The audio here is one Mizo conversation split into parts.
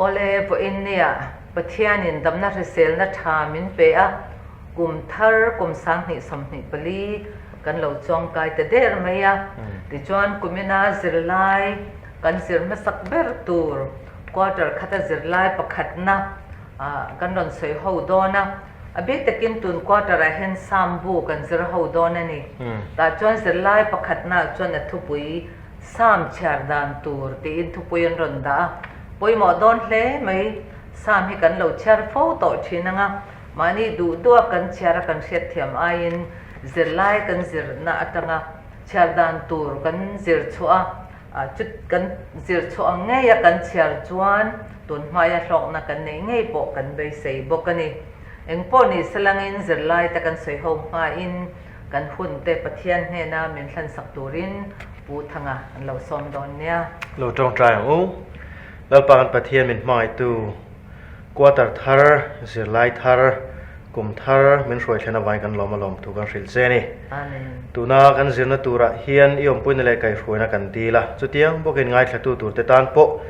Awle, vawiin nia Pathianin damna hriselna tha min pe a, kum thar kum 2024 kan lo chuangkai ta der mai a. Tichuan kumina zirlai kan zir hmasak ber tur quarter khata zirlai pakhatna kan rawn sawi ho dawn a. A bik takin tun quarter ah hian Sam bu kan zir ho dawn a ni. Tah chuan zirlai pakhatnaah chuan a thupui Sam chhiar dan tur tiin thupui an rawn dah a. Pawimawh dawn hle mai, Sam hi kan lo chhiar fo tawh thin ang a, mahni duh duh a kan chhiar a kan hriatthiam aiin zirlai kan zirna atanga chhiar dan tur kan zir chhuah a, chu kan zir chhuah ang ngei a kan chhiar chuan tun hmaia hlawkna kan neih ngei pawh kan beisei bawk a ni. Engpawh ni salangin zirlai te kan sawi ho hmain kan hun te Pathian hnena min hlansak turin Pu Thanga an lo sawm dawn nia. Lo tawngtai ang u. Lalpa kan Pathian min hmangaihtu quarter thar, zirlai thar, kum thar min hruai thlen avangin kan lawm a lawm thu kan hrilh che a ni. Amen. Tuna kan zirna turah hian i awmpuina leh kaihhruaina kan dil a, chutiang bawkin ngaithlatu turte tan pawh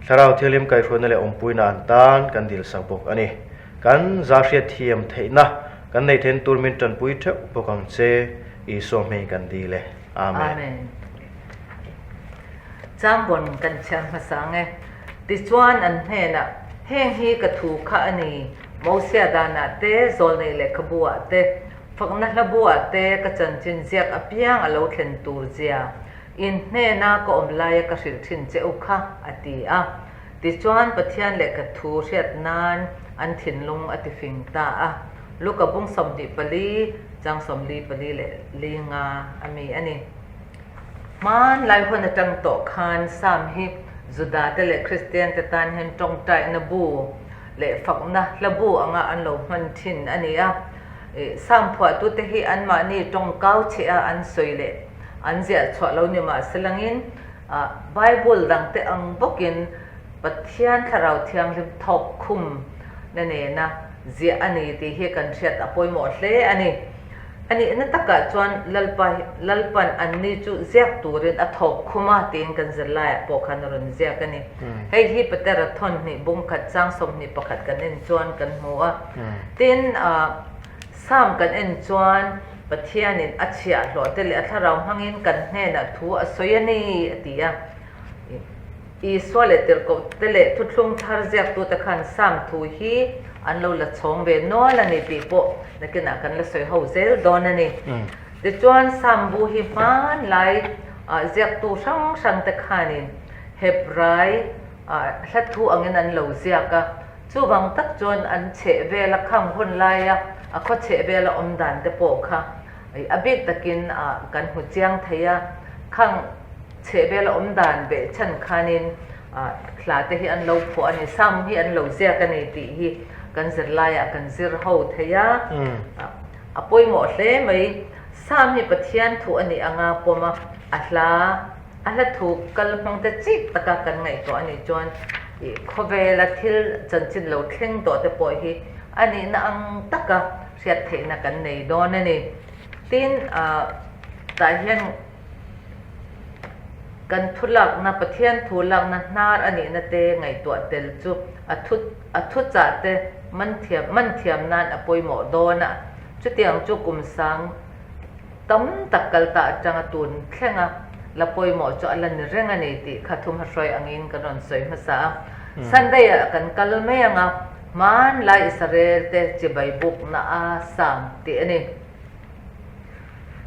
Thlarau Thianghlim kaihhruaina leh awmpuina an tan kan dilsak bawk a ni. Kan za hriat thiam theihna kan neih theihna tur min tanpui theuh bawk ang che, Isua hming kan dil e. Amen. Amen. Changbawn kan chhiar hmasa ang e. Tichuan an hnenah, Heng hi ka thu kha a ni, Mosia danah te, Zawlnei lehkhabu ah te, Fakna hlabu ah te ka chanchin ziak apiang a lo thlen tur zia, in hnena ka awm laia ka hrilh thin che u kha, a ti a. Tichuan Pathian lehkha thu hriat nan an thinlung a tifing ta a. Luka bung 24, chang 44 leh li nga a mi a ni. Hmanlai hun atang tawh khan Sam hi Juda te leh Kristian te tan hian tawngtaina bu leh fakna hla bu anga an lo hman thin a ni a. Sam phuahtute hi anmahni tawngkau chhe a an sawi leh an ziah chhuah lo ni mahselangin Bible dangte ang bawkin Pathian Thlarau Thianghlim thawk khum na nena ziah a ni tih hi kan hriat a pawimawh hle a ni. A nihna takah chuan Lalpa hi Lalpan anni chu ziak turin a thawk khum a tiin kan zirlaiah pawh khan a rawn ziak a ni. Hei hi Petera thawn hnih bung khat chang 21 kan en chuan kan hmu a. Tin, Psalm kan en chuan Pathianin a chhiahhlawh te leh a thlarau hmangin kan hnenah thu a sawi a ni a ti a. Isua leh tirhkoh te leh thuthlung thar ziaktute khan Psalm thu hi an lo la chhawng ve nual a ni tih pawh nakinah kan la sawi ho zel dawn a ni. Tichuan Psalm bu hi hmanlai ziaktu hrang hrang te khanin Hebrai hla thu angin an lo ziak a, chuvang tak chuan an chheh vela khang hun laia a khaw chheh vela awm dan te pawh kha a bik takin kan hmu chiang thei a, khang Chhehvel a awm dan beh chhan khanin hla te hi an lo phuah a ni, Psalm hi an lo ziak a ni tih hi kan zirlaiah kan zir ho thei a, a pawimawh hle mai. Psalm hi Pathian thu a nih anga pawm a, a hla a hla thu kal hmang te chik taka kan ngaihtuah a nih chuan khawvela thil chanchin lo thleng tawh te pawh hi a nihna ang taka hriat theihna kan nei dawn a ni. Tin, tah hian. Kan thu lakna, Pathian thu lakna hnar a nihna te ngaihtuah tel chu a thu a thuchah te man thiam man thiam nan a pawimawh dawn a. Chutiang chu kum sang tam tak kal ta atanga tun thlenga la pawimawh chu a la ni reng a ni tih kha thumhahruai angin kan rawn sawi hmasa a. Sunday ah kan kal mai ang a, hmanlai Israel te chibai bukna a sang tih a ni.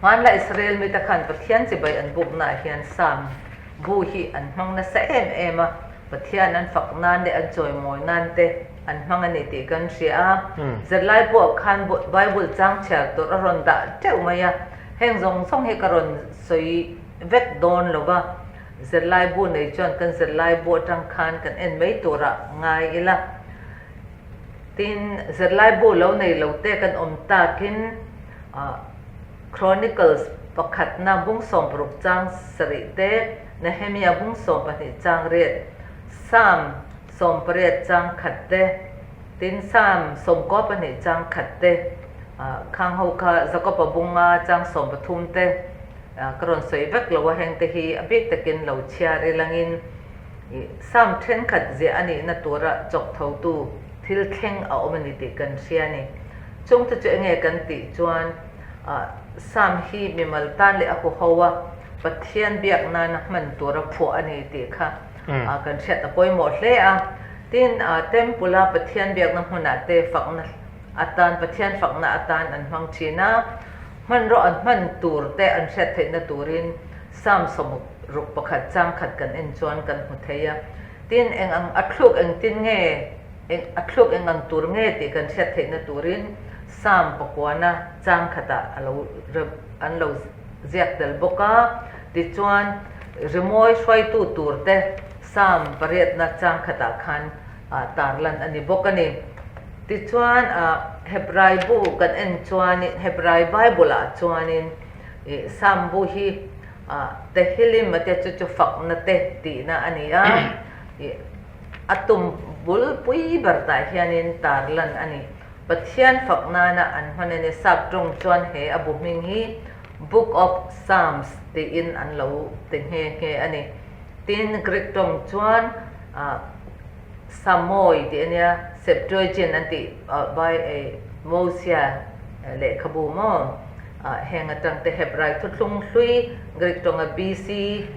Hmanlai Israel mite khan Pathian chibai an buknaah hian Psalm bu hi an hmang nasa em em a, Pathian an fak nan leh an chawimawi nan te an hmang a ni tih kan hria a. Zirlai pawh khan Bible chang chhiar tur a rawn dah teuh mai a, heng zawng zawng hi ka rawn sawi vek dawn lo va, zirlai bu nei chuan kan zirlai bu atang khan kan en mai turah ngai ila. Tin, zirlai bu lo nei lo te kan awm takin Chronicles pakhatna bung 60 chang sarih te, Nehemia bung 12 chang riat, Psalm 18 chang khat te, tin Psalm 92 chang khat te, khang ho kha Jakoba bunga chang 13 te ka rawn sawi vek lo a, heng te hi a bik takin lo chhiar ilangin. I Sam thenkhat ziah a nihna tura chawk thotu thil thleng a awm a ni tih kan hria a ni. Chungte chu enge kan tih chuan Sam hi mimal tan leh a huho a, Pathian biak nana hman tura phuah a ni tih kha kan hriat a pawimawh hle a. Tin, Temple a Pathian biakna hmunah te fakna atan, Pathian fakna atan an hmang thin a, hmanraw an hman tur te an hriat theihna turin Sam 61 chang khat kan en chuan kan hmu thei a. Tin, eng ang a thluk engtin nge, eng a thluk eng ang tur nge tih kan hriat theihna turin Sam pakuana chang khatah a lo an lo ziak tel bawk a. Tichuan, rimawi hruaitu turte Sam pariatna chang khatah khan tarlan a ni bawk a ni. Tichuan, Hebrai bu kan en chuanin, Hebrai Bible-ah chuanin ih Sam bu hi Tehillim a tia chu chu fakna te tihna a ni a, ih a tum bulpui ber tah hianin tarlan a ni. Pathian fak nana an hman a ni. Sap tawng chuan he a bu hming hi Book of Psalms tiin an lo ti nghe nghe a ni. Tin, Greek tawng chuan Samoi tih a nia, Septuagint an tih by Mosia lehkhabu maw? Heng atang te Hebrai thuthlung hlui Greek tawnga BC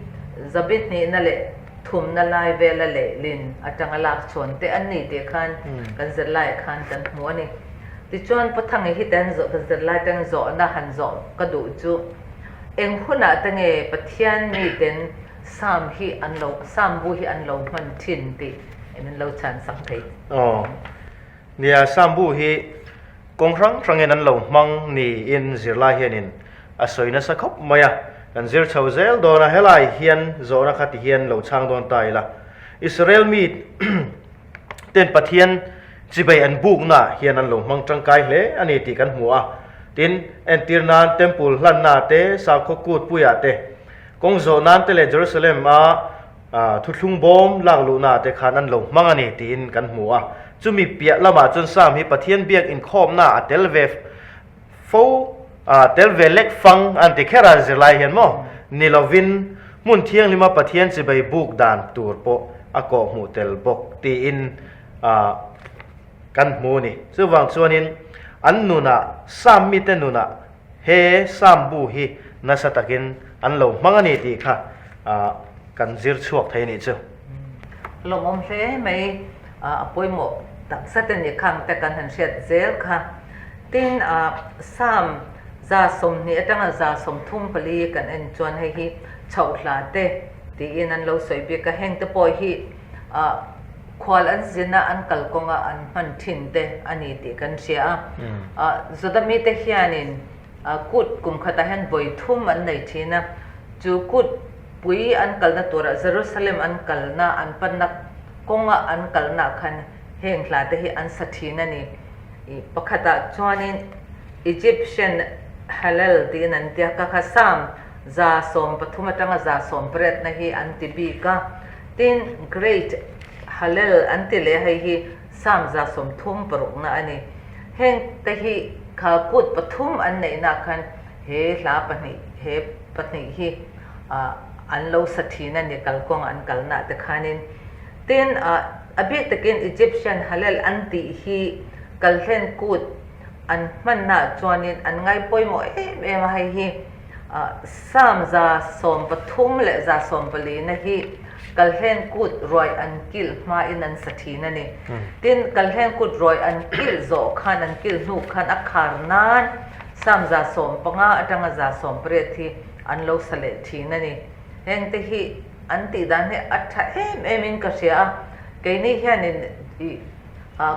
zabi hnihna leh thumna lai vela lehlin atanga lak chhawn te an ni tih khan kan zirlaiah khan kan hmu a ni. Tichuan Pathangi hi te kan zirlai atangin zawhna han zawh ka duh chu eng hunah te nge Pathian miten Sam hi an lo Sam bu hi an lo hman thin tih min lo chhan sak thei. Aw. Nia, Sam bu hi kawng hrang hrangin an lo hmang niin zirlai hianin a sawi nasa khawp mai a. Kan zir chho zel dawn a, helai hian zawhna kha ti hian lo chhang dawn ta ila. Israel mi ten Pathian chibei an bukna hian an lo hmang tangkai hle a ni tih kan hmu a. Tin, entir nan Temple hlanna te, sakhaw kut puiah te, Kawng zawh nan te leh Jerusalem a thuthlung bawm lak luhna te khan an lo hmang a ni tiin kan hmu a. Chumi piah lamah chuan Sam hi Pathian biak inkhawmna a tel ve fo, tel ve lek fang an ti kher a zirlai hian maw ni lovin hmun thianghlima Pathian chibai buk dan tur pawh a kawh hmuh tel bawk tiin kan hmu a ni. Chuvang chuanin an nunah Sam mite nunah He Sam bu hi nasa takin an lo hmang a ni tih kha kan zir chhuak thei a nih chu. Lawmawm hle mai, a pawimawh tak zet a ni khang te kan han hriat zel kha. Tin, Sam 20 atanga 34 kan en chuan hei hi chhoh hla te tiin an lo sawi bik a, heng te pawh hi Khual an zina an kalkawnga an hman thin te a ni tih kan hria a. Juda mite hianin kut kum khatah hian vawi thum an nei thin a. Chu kut pui an kalna turah Jerusalem an kalna, an panna kawnga an kalnaah khan heng hla te hi an sa thin a ni. Pakhatah chuanin Egyptian Hallel tiin an tia, ka kha Psalm 113 atanga 180 na hi an ti bik a. Tin, Great Hallel an ti leh hei hi Psalm 36 na a ni. Heng te hi kha kut pathum an neihna khan he hla pahnih he pahnih hi an lo sa thin a ni kalkawng an kalna te khanin. Tin, a bik takin Egyptian Hallel an tih hi kalhlen kut an hmannaah chuanin an ngai pawimawh em em a hei hi. Psalm 113 leh 114 na hi Kalhlen kut ruai an kilh hmain an sa thin a ni. Tin, Kalhlen kut ruai an kilh zawh khan, an kilh hnu khan a khar nan Psalm 115 atanga 118 hi an lo sa leh thin a ni. Hengte hi an tih dan hi a tha em em in ka hria a, keini hianin ih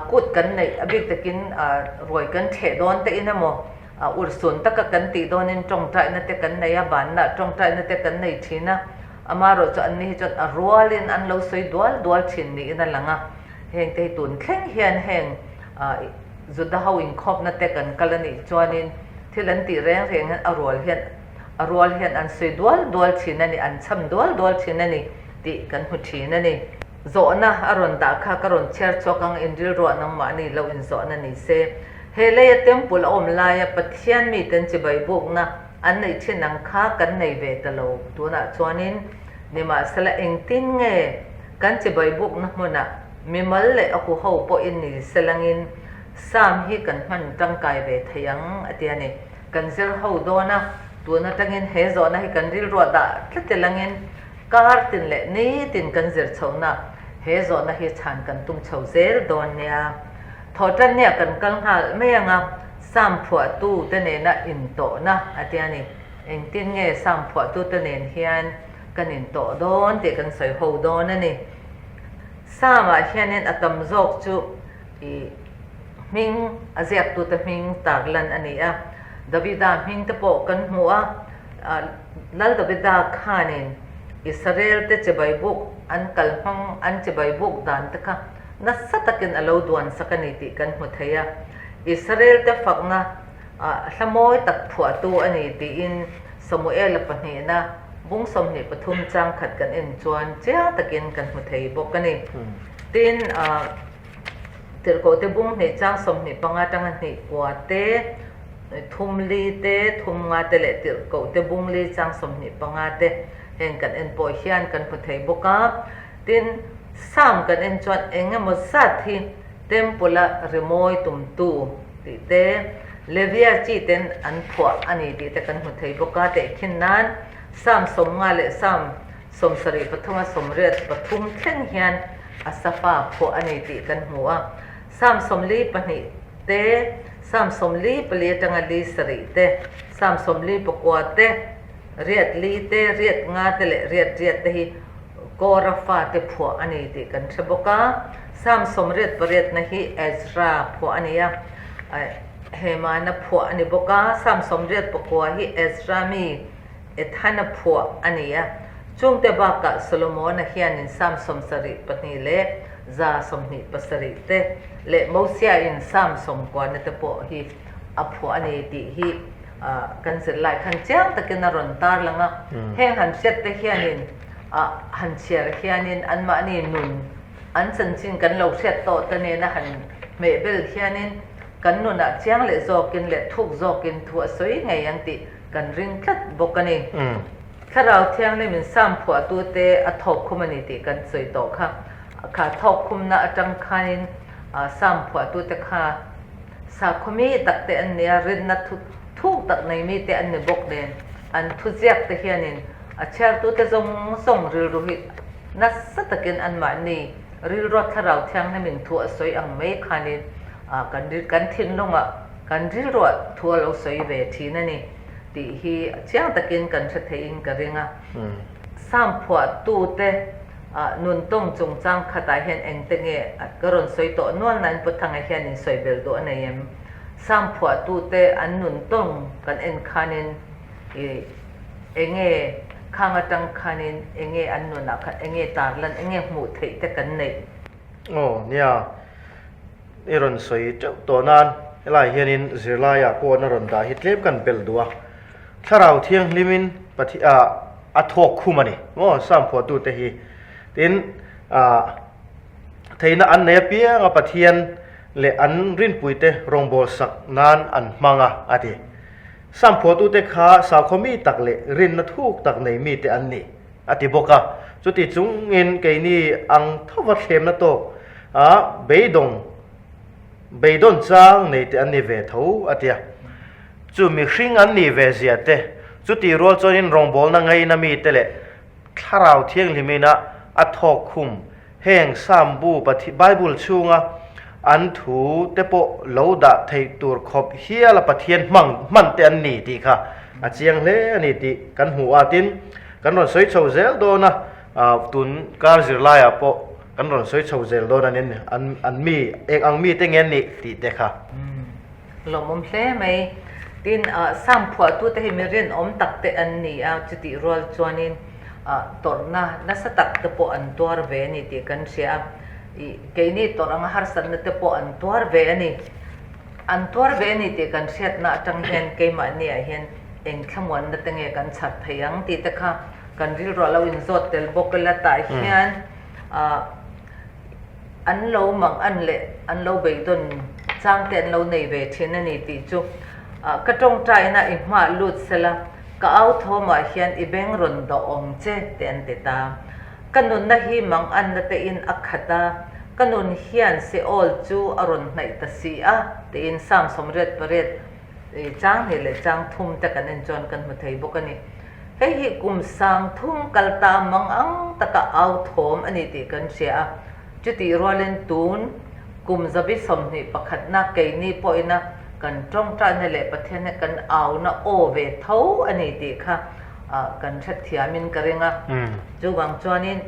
kut kan neih a bik takin ruai kan theh dawn te in emaw, A urhsun taka kan tih dawnin tawngtaina te kan nei a, banna tawngtaina te kan nei thin a, amaherawh chu anni hi chuan a rualin an lo sawi dual dual thin niin a lang a, hengte hi tun thleng hian heng Juda ho inkhawpna te kan kal a nih chuanin thil an tih reng reng hian a rual hian a rual hian an sawi dual dual thin a ni, an cham dual dual thin a ni tih kan hmu thin a ni. Zawhna a rawn dah kha ka rawn chhiar chhuak ang, inrilruah nangmahni lo inzawhna ni se. He leia temple a awm laia Pathian miten chibai bukna an neih thin ang kha kan nei ve ta lo. Tunah chuanin nimahsela engtin nge Kan chibai bukna hmunah mimal leh a huho pawhin ni selangin Sam hi kan hman tangkai ve thei ang a ti a ni. Kan zir ho dawn a, tun atangin he zawhna hi kan rilruah dah tlat ilangin kar tin leh nitin kan zir chhohna he zawhna hi chhan kan tum chho zel dawn nia. Thawhtannia kan kal nghal mai ang a, Sam phuahtu te nena intawhna a ti a ni. Engtin nge Sam phuahtu te nen hian kan intawh dawn tih kan sawi ho dawn a ni. Sam-ah hianin a tam zawk chu i hming, a ziaktute hming tarlan a ni a. Davida hming te pawh kan hmu a, Lal Davida khanin Israel te chibai buk an kal hmang, an chibai buk dan te kha nasa takin a lo duan sak a ni tih kan hmu thei a. Israel te fakna hla mawi tak phuahtu a ni tiin Samuela pahnihna bung 23 chang khat kan en chuan chiang takin kan hmu thei bawk a ni. Tin, Tirhkohte bung hnih chang 25 atanga hnih kua te, thum li te, thum nga te leh tirhkohte bung li chang 25 te heng kan en pawh hian kan hmu thei bawk a. Tin, Psalm kan en chuan eng emaw zat hi Temple-a rimawi tumtu tih te, Levia chi ten an phuah a ni tih te kan hmu thei bawk a. Tehkhin nan Psalm 50 leh Psalm 73 a 83 thleng hian Asafa phuah a ni tih kan hmu a. Psalm 42 te, Psalm 44 atanga li sarih te, Psalm 49 te, riat li te, riat nga te leh riat riat te hi Kora fate phuah a ni tih kan hre bawk a. Psalm 88 na hi Ezra phuah a ni a, Hemana phuah a ni bawk a. Psalm 89 hi Ezra mi Ethana phuah a ni a. Chungte bakah Solomona hianin Psalm 72 leh 127 te leh Mosiain Psalm 90 na te pawh hi a phuah a ni tih hi kan zirlai khan chiang takin a rawn tarlang a. Heng han hriat te hianin han chhiar hianin anmahni nun an chanchin kan lo hriat tawh te nena han hmehbel hianin kan nunah chiang leh zawkin leh thuk zawkin thu a sawi ngei ang tih kan ring tlat bawk a ni. Thlarau Thianghlim in Psalm phuahtute a thawkkhum a ni tih kan sawi tawh kha. Kha thawkkhumna atang khanin Psalm phuahtute kha sakhaw mi tak te an ni a, rinna thuk tak nei mi te an ni bawk nen an thuziak te hianin a chhiartute zawng zawng rilru hi nasa takin anmahni rilrua Thlarau Thianghlim in thu a sawi ang mai khanin kan thinlungah kan rilruah thu a lo sawi ve thin a ni tih hi chiang takin kan hre theiin ka ring a. Psalm phuahtute nuntawng chungchang khatah hian engte nge ka rawn sawi tawh nual nain Pu Thanga hian in sawi belh duh a nei em? Psalm phuahtute an nuntawng kan en khanin i enge khang atang khanin enge an nunah khan enge tarlan enge hmuh theih te kan neih? Aw nia, i rawn sawi teuh tawh nan helai hianin zirlaiah pawh an rawn dah hi tlem kan belh duh a, Thlarau Thianghlimin Pathian ah a thawk khum a ni maw Psalm phuahtute hi tin ah theihna an nei apiang a Pathian leh an rinpuite rawngbâwl sak nan an hmang a a ti. Psalm phuahtute kha sakhaw mi tak leh rinna thuk tak nei mite an ni a ti bawk a. Chuti chungin keini ang thova thlemna tawk a beidawng beidawn chang nei te an ni ve tho a ti a. Chu mihring an nih ve zia te, chutih rual chuanin rawngbawlna ngaina mite leh Thlarau Thianghlimina a thawk khum heng Psalm bu Bible chhunga an thu te pawh lo dah theih tur khawp hiala Pathian hmang hman te an ni tih kha a chiang hle a ni tih kan hmu a. Tin, kan rawn sawi chho zel dawn a, tun kar zirlaiah pawh kan rawn sawi chho zel dawn a ni an mi eng ang mite nge an nih tih te kha. Lawmawm hle mai. Tin, Psalm phuahtute hi mi rinawm tak te an ni a, chutih rual chuanin tawrhna nasa tak te pawh an tuar ve a ni tih kan hria a. Ih, keini tawrh anga harsatna te pawh an tuar ve a ni. An tuar ve a ni tih kan hriatna atang hian keimahniah hian eng thlamuanna te nge kan chhar thei ang tih te kha kan rilruah lo inzawt tel bawk ila tah hian An lo mang an leh an lo beidawn chang te an lo nei ve thin a ni tih chu ka tawngtaina i hmah lut sela ka au thawmah hian i beng rawn dawh awm che tih an ti ta. Ka nunna hi manganna tein a khat a, ka nun hian Seol chu a rawn hnaih ta si a, tiin Psalm 88 chang hnih leh chang thum te kan en chuan kan hmu thei bawk a ni. Hei hi kum sang thum kal ta mangang taka au thawm a ni tih kan hria a, chutih rualin tun kum zabi 21 na keini pawhina kan tawngtaina leh Pathian hi kan auna aw ve tho a ni tih kha kan hrethiamin ka ring a. Chuvang chuanin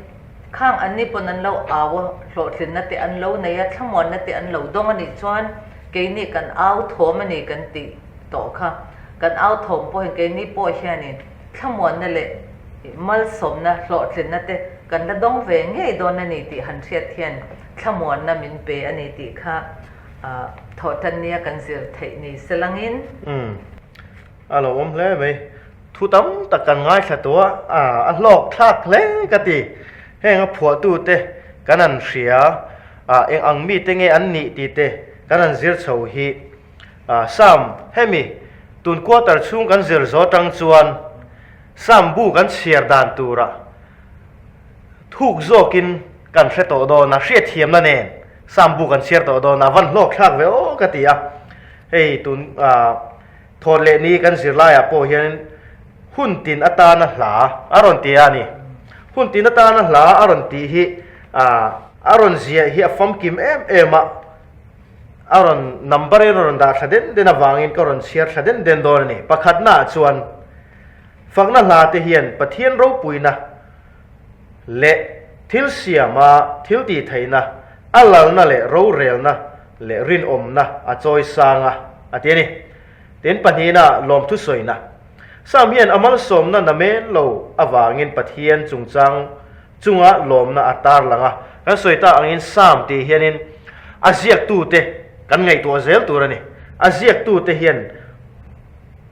khang anni pawn an lo au a, hlawhtlinna te an lo nei a, thlamuanna te an lo dawng a nih chuan keini kan au thawm a ni kan tih tawh kha. Kan au thawm pawhin keini pawh hianin thlamuanna leh malsawmna, hlawhtlinna te kan la dawng ve ngei dawn a ni tih han hriat hian thlamuanna min pe a ni tih kha thawhtan nia kan zir theih ni se langin. Umm. A lo awm hle mai. Thu tam tak kan ngaithla tawh a, a hlawk thlak hle ka ti. Heng a phuahtute kan han hria a, eng ang mite nge an nih tih te kan han zir chho hi. Sam, hemi tun quarter chhung kan zir zo atang chuan Sam bu kan chhiar dan turah thuk zawkin kan hre tawh dawn a, hriatthiamna nen Sam bu kan chhiar tawh dawn a, van hlawk thlak ve aw ka ti a. Hei tun Thawt leh ni kan zirlaiah pawh hian hun tin atana hla a rawn ti a ni. Hun tin atana hla a rawn tih hi a rawn ziah hi a famkim em em a, a rawn number in a rawn dah thla den den avangin ka rawn chhiar thla den den dawn a ni. Pakhatnaah chuan fakna hla te hian Pathian ropuina leh thil siama thil tih theihna, a lalna leh rorelna leh rinawmna a chawi sang a, a ti a ni. Tin, pahnihna lawmthu sawina. Sam hian a malsawmna namen lo avangin Pathian chungchang chunga lawmna a tarlang a. Kan sawi tak angin Sam tih hianin a ziaktute kan ngaihtuah zel tur a ni. A ziaktute hian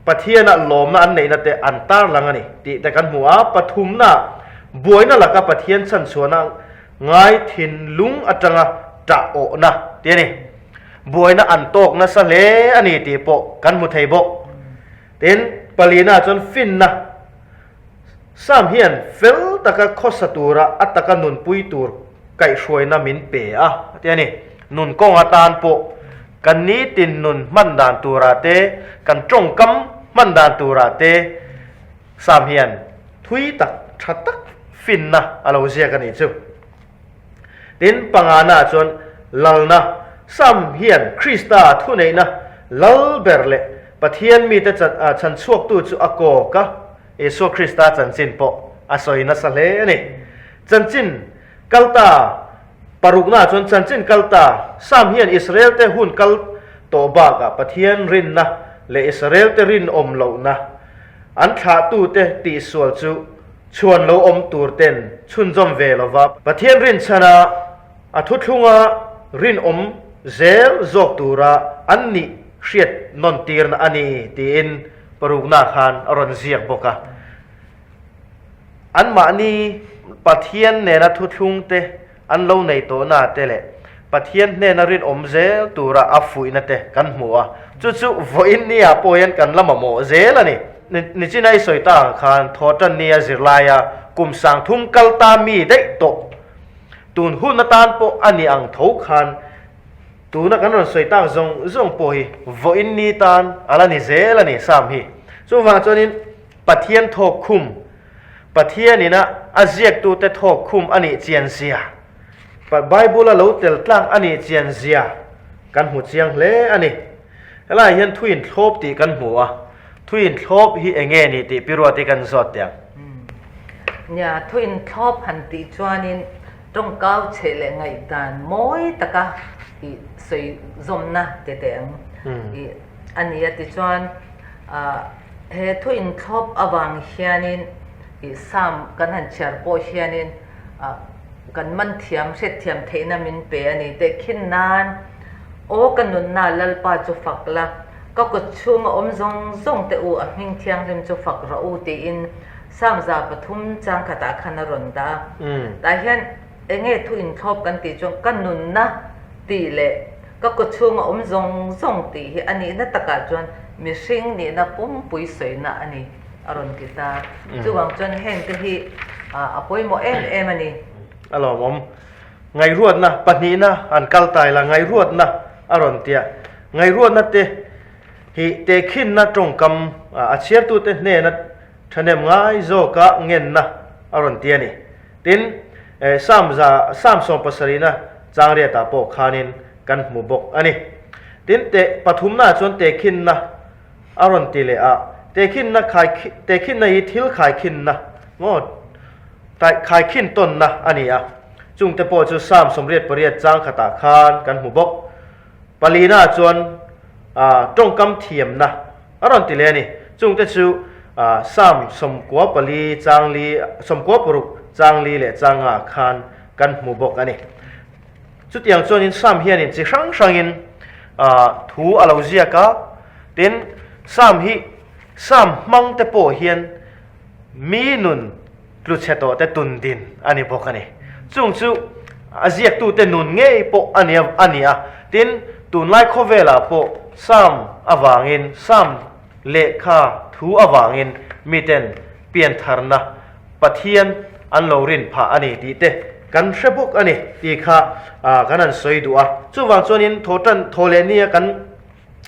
Pathiana lawmna an neihna te an tarlang a ni tih te kan hmu a. Pathumna, buaina laka Pathian chhanchhuahna ngai thinlung atanga ṭah awhna tih a ni. Buaina an tawk nasa hle a ni tih pawh kan hmu thei bawk. Tin, palina chuan finna Sam hian fel taka khawsa tura a taka nunpui tur kaihhruaina min pe a ti a ni. Nun kawng atan pawh kan nitin nun hman dan turah te, kan tawngkam hman dan turah te Sam hian thui tak, tha tak finna a lo ziak a nih chu. Tin, pangana chuan lalna Sam hian Krista thuneihna lal ber leh Pathian mite chhanchhuaktu chu a kawk a, Isua Krista chanchin pawh a sawi nasa hle a ni. Chanchin kal ta paruknaah chuan chanchin kal ta Sam hian Israelte hun kal tawh bakah Pathian rinna leh Israelte rinawm lohna an thlahtute tihsual chu chhuan lo awm tur ten chhunzawm ve lova Pathian rinchhana a thuthlunga rinawm zel zawk tura an nih hriat nawn tirna a ni tiin parukna khan a rawn ziak bawk a. Anmahni Pathian nena thuthlung te an lo nei tawhna te leh Pathian hnena rinawm zel tura a fuihna te kan hmu a, chu chu vawiin nia pawh hian kan la mamawh zel a ni. Nichina i sawi ta ang khan Thawhtan nia zirlaia kum 3000 kal ta mi daih tawh tun hun atan pawh a ni ang tho khan tuna kan rawn sawi tak zawng zawng pawh hi vawiin ni tan a la ni zel a ni Sam hi. Chuvang chuanin Pathian thawk khum Pathianina a ziaktute thawk khum a nih chian zia, Bible-a lo tel tlak a nih chian zia kan hmu chiang hle a ni. Helaiah hian thu inthlawp tih kan hmu a, thu inthlawp hi eng nge ni tih pi ruat hi kan zawt teh ang. Nia, thu inthlawp han tih chuanin tawngkau chheh leh ngaihdan mawi taka i sawi zawmna ti teh ang i a ni a. Tichuan, He thu inthlawp avang hianin ih Psalm kan han chhiar pawh hianin kan man thiam, hriatthiam theihna min pe a ni. Tehkhin nan, Aw ka nunna Lalpa chu fak la, ka kut chhunga awm zawng zawng te u a hming thianghlim chu fak rawh u tiin Psalm 300 chang khatah khan a rawn dah a. Tah hian eng nge thu inthlawp kan tih chuan ka nunna tih leh Ka kawchhung a awm zawng zawng tih hi a nihna takah chuan mihring nihna pumpui sawina a ni, a rawn ti ta. Chuvang chuan hengte hi. a pawimawh em em a ni. A lawmawm. Ngaihruatna pahnihna an kal tai la, ngaihruatna a rawn tia. Ngaihruatna te hi tehkhinna tawngkam a chhiartute hnena thahnem ngai zawka ngenna a rawn ti a ni. Tin, Psalm za, Psalm sawmpasarihna changriatah pawh khanin kan hmu bawk a ni. Tin, teh pathumnaah chuan tehkhinna a rawn ti leh a, tehkhinna khai, tehkhinna hi thil khaikhinna maw, tai, khaikhin tawnna a ni a. Chungte pawh chu Psalm 88 chang khatah khan kan hmu bawk. Palinaah chuan tawngkam thiamna a rawn ti leh a ni. Chungte chu Psalm 94 chang li, 96 chang li leh chang nga khan kan hmu bawk a ni. Chutiang chuanin Psalm hianin chi hrang hrangin thu a lo ziak a, tin Psalm hi Psalm hmangte pawh hian mi nun tlu chhe tawh te tun din a ni bawk a ni. Chung chu a ziaktute nun ngei pawh a ni a ni a, tin tunlai khawvelah pawh Psalm avangin, Psalm lehkha thu avangin miten piantharna Pathian an lo rin phah a ni tih te kan hre bawk a ni tih kha kan han sawi duh a. Chuvang chuanin thawhtan thaw leh nia kan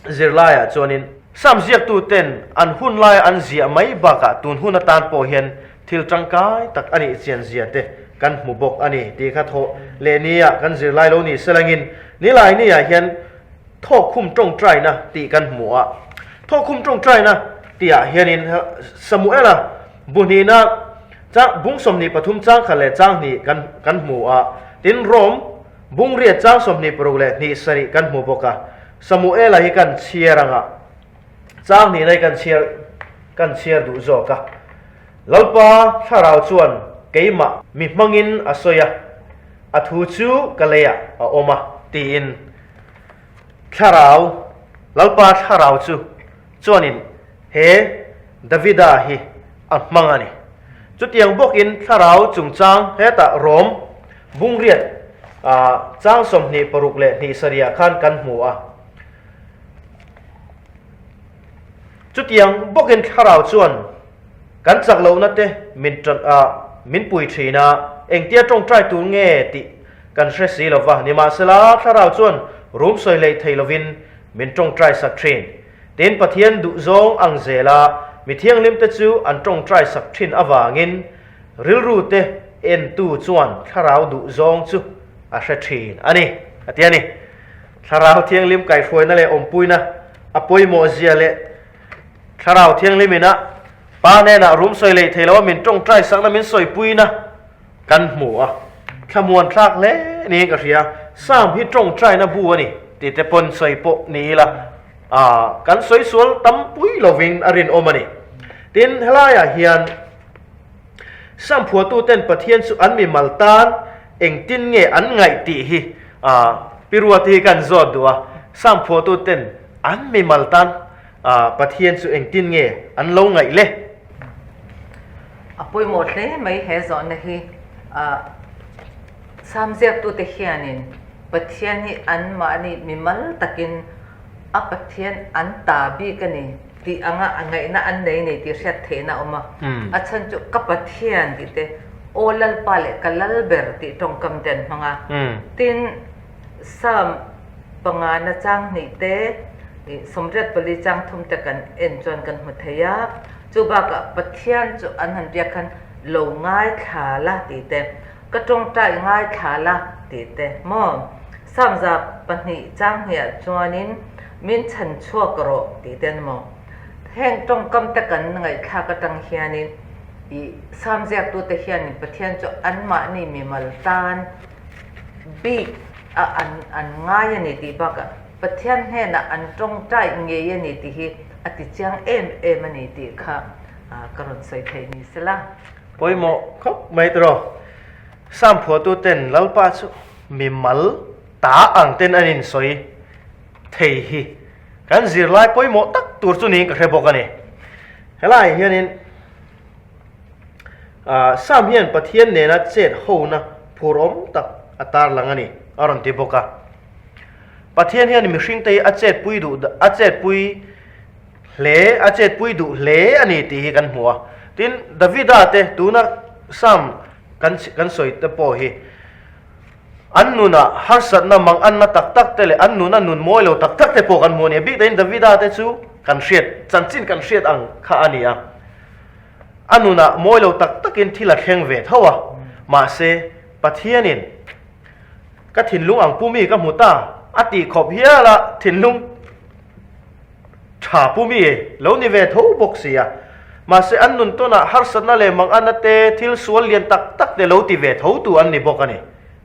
zirlaiah chuanin Psalm ziaktuten an hun laia an ziah mai bakah tun hun atan pawh hian thil tangkai tak a nih chian zia te kan hmu bawk a ni tih kha thawh leh nia kan zirlai lo ni selangin nilai niah hian Thawkkhum tawngtaina tih kan hmu a. Thawkkhum tawngtaina tihah hianin Samuela bu hnihna chang bung 23 chang khat leh chang hnih kan kan hmu a. Tin, Rom bung riat chang 26 leh hnih sarih kan hmu bawk a. Samuela hi kan chhiar anga chang hnihna hi kan chhiar kan chhiar duh zawk a. Lalpa thlarau chuan keimah mi hmangin a sawi a, a thu chu ka leiah a awm a tiin. Thlarau, Lalpa thlarau chu chuanin he Davida hi a hmang a ni. Chutiang bawkin thlarau chungchang hetah Rom bungriat chang 26 leh hnih sarihah khan kan hmu a. Chutiang bawkin thlarau chuan kan chak lohna te min min pui thin a, engtia tawngtai tur nge tih Kan hre si lo va, nimahsela thlarau chuan rum sawi leh thei lovin min tawngtai sak thin. Tin, Pathian duhzawng ang zela mi thianghlimte chu an tawngtai sak thin avangin rilrute entu chuan thlarau duhzawng chu a hre thin a ni, a ti a ni. Thlarau thianghlim kaihhruaina leh awmpuina a pawimawhzia leh thlarau thianghlimina Pa hnenah rum sawi leh thei loa min tawngtai sakna min sawipuina Kan hmu a, thlamuan thlak hle niin ka hria. Psalm hi tawngtaina bu a ni tih te pawn sawi pawh ni ila, ah, kan sawi sual tam pui lovin a rinawm a ni. Tin, helaiah hian Psalm phuatuten Pathian chu an mimal tan engtin nge an ngaih tih hi, ah, Pi Ruati hi kan zawt duh a. Psalm phuatuten an mimal tan, ah, Pathian chu engtin nge an lo ngaih le? A pawimawh hle mai he zawhna hi. Sam ziaktute hianin Pathian hi anmahni mimal takin a Pathian an ta bik a ni tih anga a ngaihna an nei nei tih hriat theihna a awm a. A chhan chu ka Pathian tih te, Aw Lalpa leh ka Lal ber tih tawngkam te an hmang a. Tin, Sam pangana chang hnih te, 84 chang thum te kan en chuan kan hmu thei a. Chu bakah Pathian chu an han biak khan lo ngaithla la tih te, ka tawngtai ngaithla la tih te maw? Samza pahnih chang hniah chuanin min chhan chhuak rawh tih te an maw? Heng tawngkam te kan ngaihthlak atang hianin ih Sam ziaktute hianin Pathian chu anmahni mimal tan bik a an an ngai a ni tih bakah Pathian hnenah an tawngtai ngei a ni tih hi a ti chiang em em a ni tih kha ka rawn sawi thei ni sela. Pawimawh khawp mai tawh. Sam phuahtu ten Lalpa chu mimal ta ang ten an insawi thei hi kan zirlai pawimawh tak tur chu niin ka hre bawk a ni. Helaiah hianin Sam hian Pathian nena chet hona phur awm tak a tarlang a ni a rawn ti bawk a. Pathian hian mihringte hi a chetpui duh a chetpui hle a chetpui duh hle a ni tih hi kan hmu a. Tin, Davida te tuna. Sam kan kan sawi te pawh hi an nunah harsatna mang anna tak tak te leh an nuna nun mawi lo tak tak te pawh kan hmu a ni. A bik takin Davida te chu kan hriat chanchin kan hriat ang kha a ni a. A nunah mawi lo tak takin thil a thleng ve tho a, mahse Pathianin ka thinlung ang pu mi ka hmu ta a tih khawp hial a, thinlung tha pu mi lo ni ve tho bawk si a. Mahse an nun tawnah harsatna leh manganna te, thil sual lian tak tak te lo ti ve tho tu an ni bawk a ni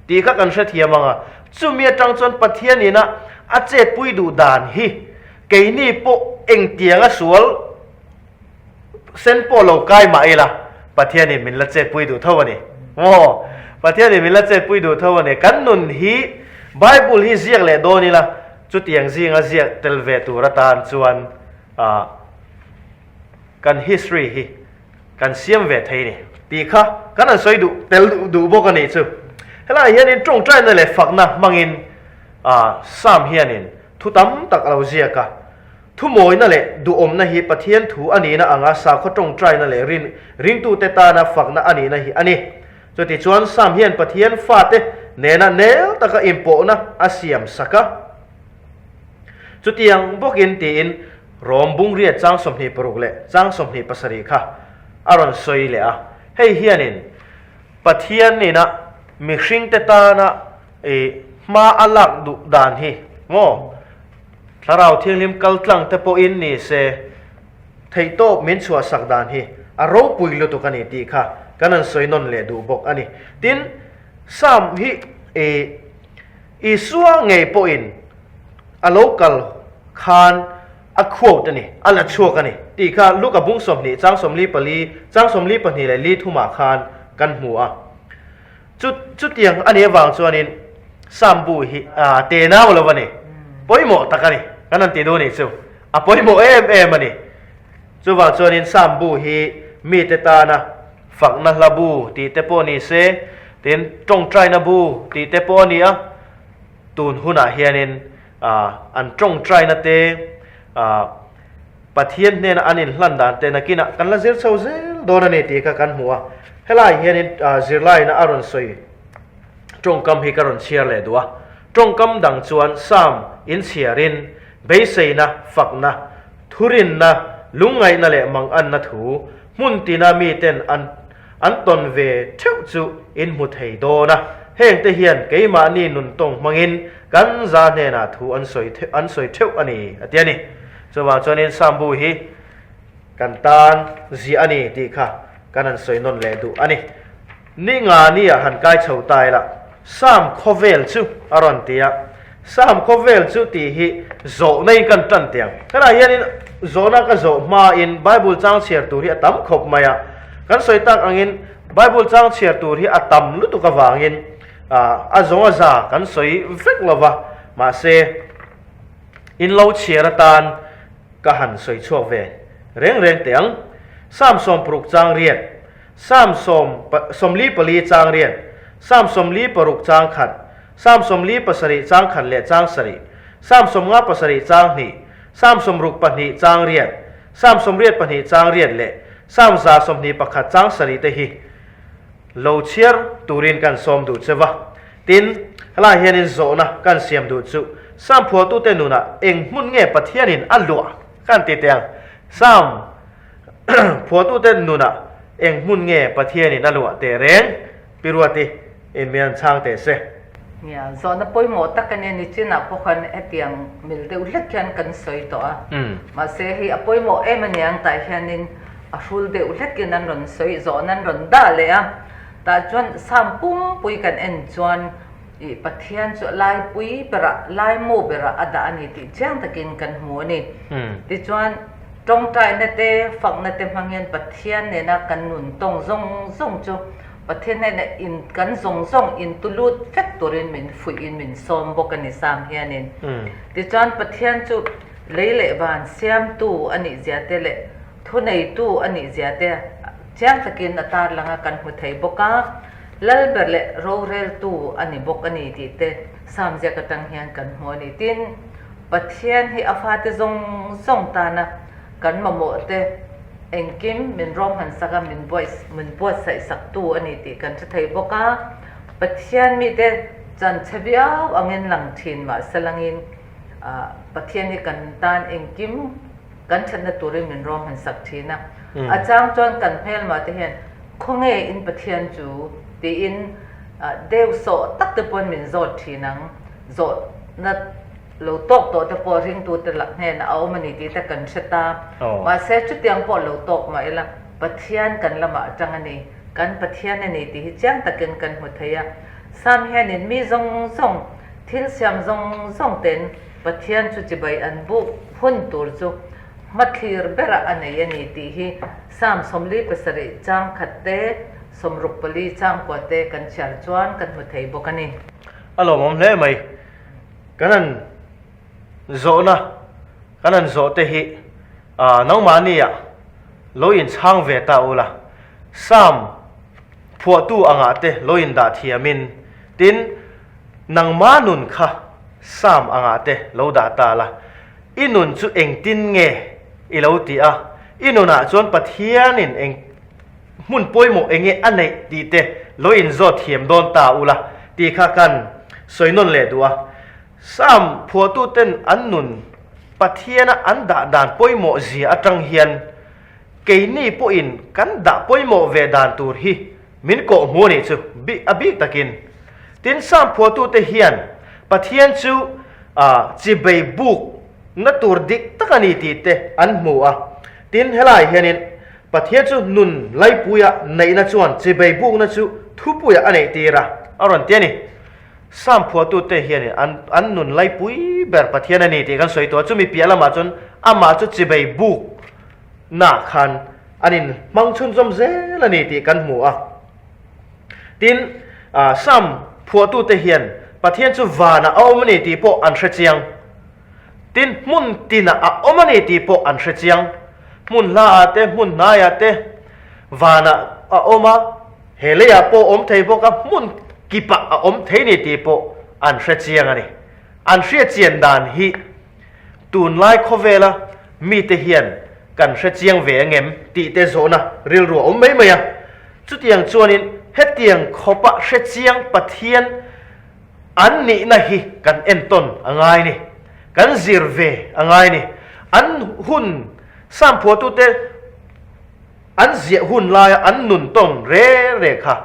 tih kha kan hrethiam ang a. Chumi atang chuan Pathianin a a chetpui duh dan hi keini pawh engtianga sual Sen pawh lo kai mah ila, Pathianin min la chetpui duh tho a ni. Maw? Pathianin min la chetpui duh tho a ni. Kan nun hi Bible hi ziak leh dawn ila, chutiang zinga ziak tel ve tur atan chuan ah kan history hi kan siam ve thei ni tih kha kan han sawi duh tel duh bawk a nih chu. Helaiah hianin tawngtaina leh fakna hmangin ah Psalm hianin thu tam tak a lo ziak a. Thumawina leh duhawmna hi Pathian thu a nihna anga sakhaw tawngtaina leh rin ringtute tana fakna a nihna hi a ni. Chutichuan Sam hian Pathian fate nena nel taka inpawhna a siam sak a. Chutiang bawkin tiin Rom bungriat chang 26 leh chang 27 kha a rawn sawi leh a. Hei hianin Pathian nena mihringte tana hma a lak duh dan hi maw? Thlarau Thianghlim kal tlang te pawhin ni se, theihtawp min chhuahsak dan hi a ropui lutuk a ni tih kha kan han sawi nawn leh duh bawk a ni. Tin, Psalm hi i Isua ngei pawhin a lo kal khan a quote a ni, a la chhuak a ni tih kha Luka bung 20 chang 44, chang 42 leh li thumah khan kan hmu a. Chu chutiang a nih avang chuanin Sam bu hi a te nau lo a ni. Pawimawh tak a ni. Kan han ti duh nih chu. A pawimawh em em a ni. Chuvang chuanin Sam bu hi mite tana fakna hla bu tih te pawh ni se, tin tawngtaina bu tih te pawh a ni a. Tun hunah hianin an tawngtaina te Pathian hnena an inhlan dan te nakinah kan la zir chho zel dawn a ni tih kha kan hmu a. Helai hianin zirlaina a rawn sawi tawngkam hi ka rawn chhiar leh duh a. Tawngkam dang chuan Psalm inchhiarin beiseina, fakna, thurinna, lungngaihna leh manganna thu hmun tina miten an an tawn ve theuh chu in hmu thei dawn a. Hengte hian keimahni nun tawng hmangin kan za hnenah thu an sawi an sawi theuh a ni a ti a ni. Chuvang chuanin Psalm bu hi kan tan ziah a ni tih kha kan han sawi nawn leh duh a ni. Ni nga nia han kai chho ta ila, Psalm khawvel chu a rawn ti a. Psalm khawvel chu tih hi zawhna in kan tan teh ang. Helaiah hianin zawhna ka zawh hmain Bible chang chhiar tur hi a tam khawp mai a. Kan sawi tak angin Bible chang chhiar tur hi a tam lutuk avangin a zawng a za kan sawi vek lo va, mahse in lo chhiar atan ka han sawi chhuak ve reng reng teh ang. Psalm 60 chang riat, Psalm 44 chang riat, Psalm 46 chang khat, Psalm 47 chang khat leh chang sarih, Psalm 57 chang hnih, Psalm 62 chang riat, Psalm 82 chang riat leh Psalm 121 chang sarih te hi lo chhiar turin kan sawm duh che va. Tin, helaiah hianin zawhna kan siam duh chu Psalm phuahtute nunah eng hmun nge Pathianin a luah kan ti teh ang. Psalm phuahtute nunah eng hmun nge Pathianin a luah teh reng? Pi Ruati in min han chhang teh se. Nia, zawhna pawimawh tak a nia, nichinah pawh khan hetiang mil deuh hlek hian kan sawi tawh a. Mahse hei a pawimawh em a niang tah hianin a hrul deuh hlekin an rawn sawi, zawhna an rawn dah leh a. Tah chuan Psalm pumpui kan en chuan ih Pathian chu laipui berah, laimu berah a dah a ni tih chiang takin kan hmu a ni. Tichuan tawngtaina te, fakna te hmang hian Pathian nena kan nun tawng zawng zawng chu Pathian hnena in kan zawng zawng in tu lut vek turin min fuih in min sawm bawk a ni Psalm hianin. Tichuan Pathian chu lei leh van siamtu a nih zia te leh Thuneitu a nih zia te chiang takin a tarlang a kan hmu thei bawk a, Lalber leh roreltu a ni bawk a ni tih te Psalm ziak atang hian kan hmu a ni. Tin, Pathian hi a fate zawng zawng tana kan mamawh te. Engkim min rawmhan sak a, min min buatsaih saktu a ni tih kan hre thei bawk a. Pathian mite chan chhe viau angin lang thin mahse langin Pathian hi kan tan engkim kan thatna turin min rawmhan sak thin a. A chang chuan kan hmelmah te hian khawnge in Pathian chu tiin deu sawh tak te pawn min zawt thin ang. Zawhna lo tawk tawh te pawh ringtute lak hnenah a awm a ni tih te kan hre ta. Mahse chutiang pawh lo tawk mah ila Pathian kan lamah atang a ni, kan Pathian a ni tih hi chiang takin kan hmu thei a. Sam hianin mi zawng zawng, thil siam zawng zawng ten Pathian chu chibai an buk hun tur chu hmathlir berah a nei a ni tih hi Sam 47 chang khat te, 64 chang kua te kan chhiar chuan kan hmu thei bawk a ni. A lawmawm hle mai. Kan han zawhna kan han zawh te hi nangmahnia lo inchhang ve ta ula, Psalm phuahtu angah te lo indah thiamin, tin, nangma nun kha Psalm angah te lo dah ta la, i nun chu engtin nge i lo ti a, i nunah chuan Pathianin eng hmun pawimawh eng nge a neih tih te lo inzawt thiam dawn ta ula tih kha kan sawi nawn leh duh a. Psalm phuahtuten an nun Pathiana an dah dan pawimawh zia atang hian keini pawhin kan dah pawimawh ve dan tur hi min kawh hmu a nih chu a bik takin. Tin, Psalm phuahtute hian Pathian chu chibei buk na tur dik tak a ni tih te an hmu a. Tin, helai hianin Pathian chu nun laipuia neihna chuan chibei bukna chu thupuiah a neihtir a, a rawn ti a ni. Psalm phuahtute hianin an an nun laipui ber Pathian a ni tih kan sawi tawh a, chumi piah lamah chuan amah chu chibei buknaah khan an inhmang chhunzawm zel a ni tih kan hmu a. Tin, Psalm phuahtute hian Pathian chu vanah a awm a ni tih pawh an hre chiang. Tin, hmun tinah a awm a ni tih pawh an hre chiang. Hmun hlaah te, hmun hnaiah te vanah a awm a, he leiah pawh awm thei bawk a, hmun kipah a awm thei ni tih pawh an hre chiang a ni. An hriat chian dan hi tunlai khawvela mite hian kan hre chiang ve angem tih te zawhna rilru a awm mai mai a. Chutiang chuanin hetiang khawpa hre chiang Pathian An nihna hi kan entawn a ngai ni. Kan zir ve a ngai ni. An hun Psalm phuahtute an ziah hun laia an nun tawn re re kha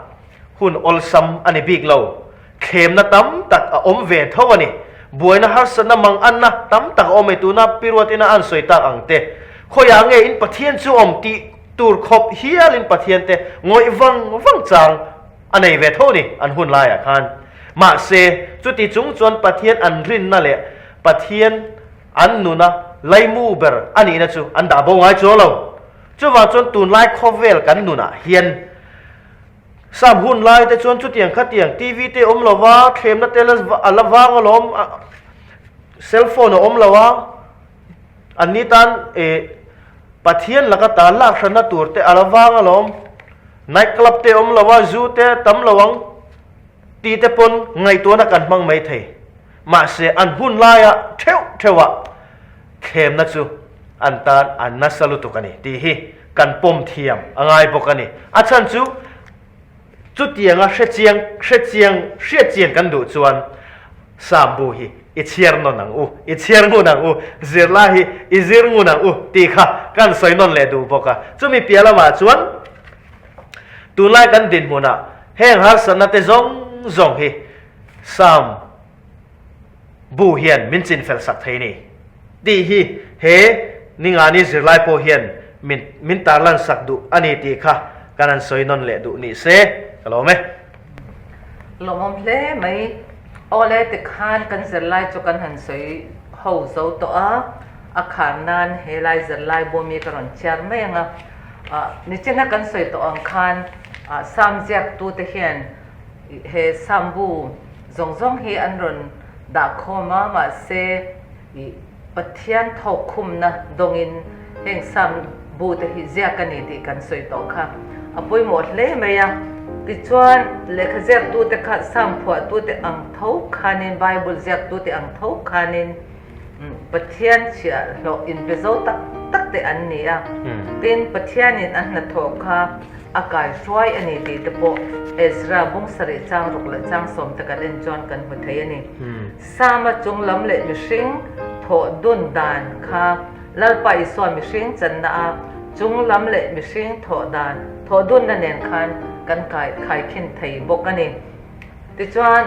hun awlsam a ni bik lo. Thlemna tam tak a awm ve tho a ni. Buaina harsatna mang anna tam tak a awm e tuna Pi Ruatina an sawi tak ang te. Khawiah nge in Pathian chu awm tih tur khawp hialin Pathian te ngawih vang vang chang A nei ve tho ni an hun laiah khan. Mahse, chuti chung chuan Pathian an rinna leh Pathian an nuna laimu ber a nihna chu an dah bo ngai chuang lo. Chuvang chuan tunlai khawvel kan nunah hian Sam hun lai te chuan chutiang khatiang TV te awm lo va, thlemna te a la vang alawm, cell phone a awm lo a, Anni tan e Pathian laka ta lak hranna tur te a la vang alawm. Night club te awm lo a, zu te tam lo ang tih te pawn ngaihtuahna kan hmang mai thei. Mahse an hun laia theuh theuhah thlemna chu an tan a nasa lutuk a ni tih hi kan pawm thiam a ngai bawk a ni. A chhan chu Chutianga hrechiang hrechiang hriatchian kan duh chuan Sam bu hi i chhiar nawn ang u, i chhiar ngun ang u, zirlai hi i zir ngun ang u tih kha kan sawi nawn leh duh bawk a. Chumi piah lamah chuan tunlai kan dinhmunah heng harsatna te zawng zawng hi Sam bu hian min chinfel sak thei ni tih hi he Ningani zirlai pawh hian min min tarlan sak duh a ni tih kha kan han sawi nawn leh duh ni se ka lawm e. Lawmawm hle mai. Awle tikhan kan zirlai chu kan han sawi ho zo tawh a, a khar nan he lai zirlai bawmi ka rawn chhiar mai ang a. Nichina kan sawi tawh ang khan Sam ziaktute hian He Sambu zawng zawng hi an rawn dah khawm a, mahse ih Pathian thawk khumna dawngin heng Sambu te hi ziak a ni tih kan sawi tawh kha a pawimawh hle mai a. Tichuan lehkha ziaktute kha Sam phuahtute ang tho khanin Bible ziaktute ang tho khanin Pathian chhiahhlawh inpe zo tak tak te an ni a. Tin, Pathianin a hnathawh kha a kaihruai a ni tih te pawh Ezra bung sarih chang ruk leh chang sawm te kan en chuan kan hmu thei a ni. Sama chung lam leh mihring thawh dun dan kha Lalpa Isua mihring channa a chung lam leh mihring thawh dan thawh dunna nen khan kan kai khaikhin thei bawk a ni. Tichuan,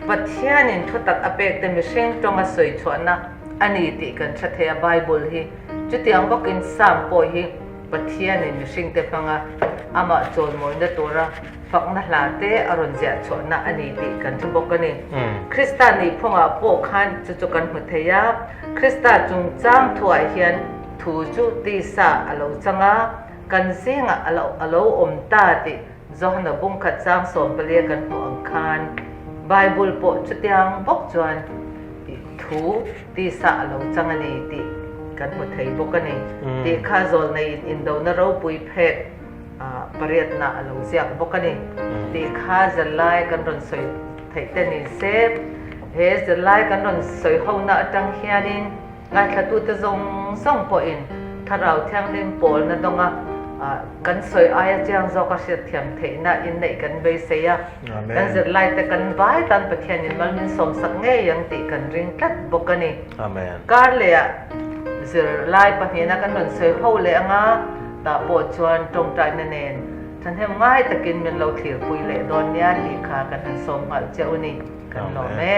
Pathianin thutak a pek te mihring tawnga sawi chhuahna a ni tih kan hre thei a, Bible hi chutiang bawkin Psalm pawh hi Pathianin mihringte hmanga amah chawlmawina tura fakna hla te a rawn ziah chhuahna a ni tih kan hre bawk a ni. Krista nihphungah pawh khan chu chu kan hmu thei a, Krista chungchang thuah hian thu chu tisa a lo chang a, kan zingah a lo awm ta tih Johana bungkhat chang sawmpalia kan hmuh ang khan Bible pawh chutiang bawk chuan thu tisa a lo chang a ni tih kan hmu thei bawk a ni tih kha zawlneiin indona ropui phek pariatna a lo ziak bawk a ni tih kha zirlai kan rawn sawi theih te ni se. He zirlai kan rawn sawi hona atang hianin Ngaithlatute zawng zawng pawhin Thlarau Thianghlim pawlna dawnga kan sawi aia chiang zawka hriatthiam theihna inneih kan beisei a. Kan zirlaite kan vai tan Pathianin mal min sawmsak ngei ang tih kan ring tlat bawk a ni. Kar lehah zirlai pahnihna kan rawn sawi ho leh anga tah pawh chuan tawngtaina nen thahnem ngai takin min lo thlirpui leh dawn nia tih kha kan han sawm nghal che u ni. Kan lawm e.